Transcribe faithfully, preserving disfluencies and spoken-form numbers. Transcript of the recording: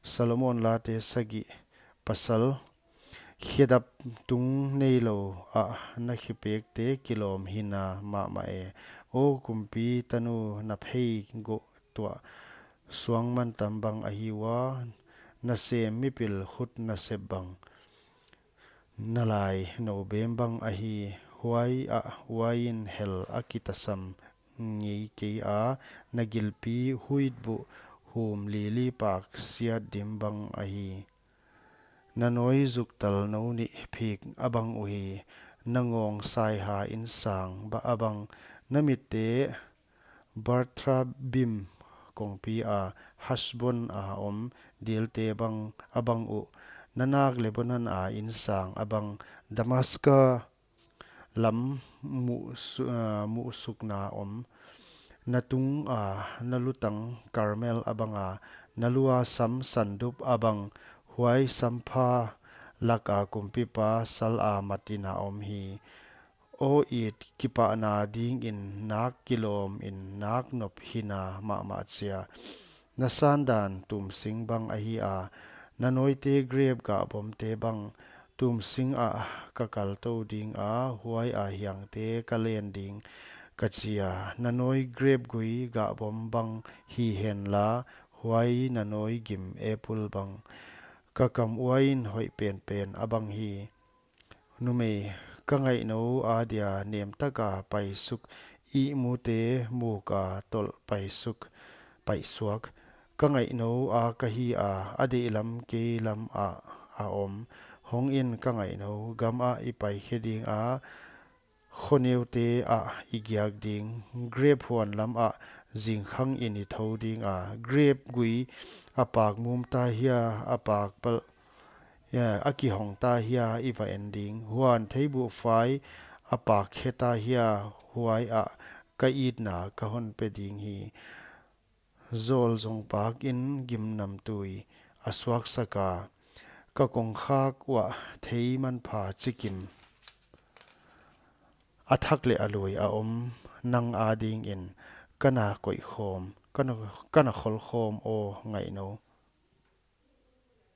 Solomon Late Sagih. Pasal, khedap tung neilou ah na khipekte kilawm hina mahmah e. Aw kumpi tanu, na phei goh tuah suang mantam bang ahi ua, na sem mipil khut nasep bang. Na lai nou bem bang ahi, huai ah uain hel a kitasam ngei kei a, na gilpi huitbuh hum lili pak siat dim bang ahi. Na nawi zuktal nou nih phik a bang uhi, na ngawng saiha insang ba a bang, na mitte Baal-peor kongpi a Heshbon a om dilte bang a bang uh, na nak Lebanon a insang a bang, Damascus lam muh su-, ah, muhsukna om, na tung a na lutang Carmel a bang a, na lua sam sandup a bang, huai sampha lak a kumpipa sal a mat in a om hi. Aw it kipahna dingin nak kilawm in nak nop hina mahmah chia. Na sandan tumsing bang ahi a, na nawite grep gahbomte bang, tumsing ah ka kaltou ding a, huai a hiangte ka len ding ka chi a. Na nawi grep gui gahbom bang hi henla, huai na nawi gim apple bang, ka kam uain hoih penpen a bang hi. Numei, ka ngaihnou a dia nemtaka paisuk, ihmute muka tolh paisuk, paisuak. Ka ngaihnou a ka hi a, a deihlam keilam ah a om. Hong in ka ngaihnou gam ah i paikhe ding a, khoneute ah i giak ding. Grep huan lam ah zingkhang in i thou ding a, grep gui a pak mum ta hia, a pak pal ya, a kihong ta hia i va en ding. Huan theibuh fai a pak khe ta hia, huai ah ka itna ka hon pe ding hi. Zawl zong pak in gimnamtui a suaksak a, ka kongkhak uah thei manpha chikim a thak leh a lui a om, nang a dingin ka na koih khawm, ka na, ka na khol khawm aw ngaihnou.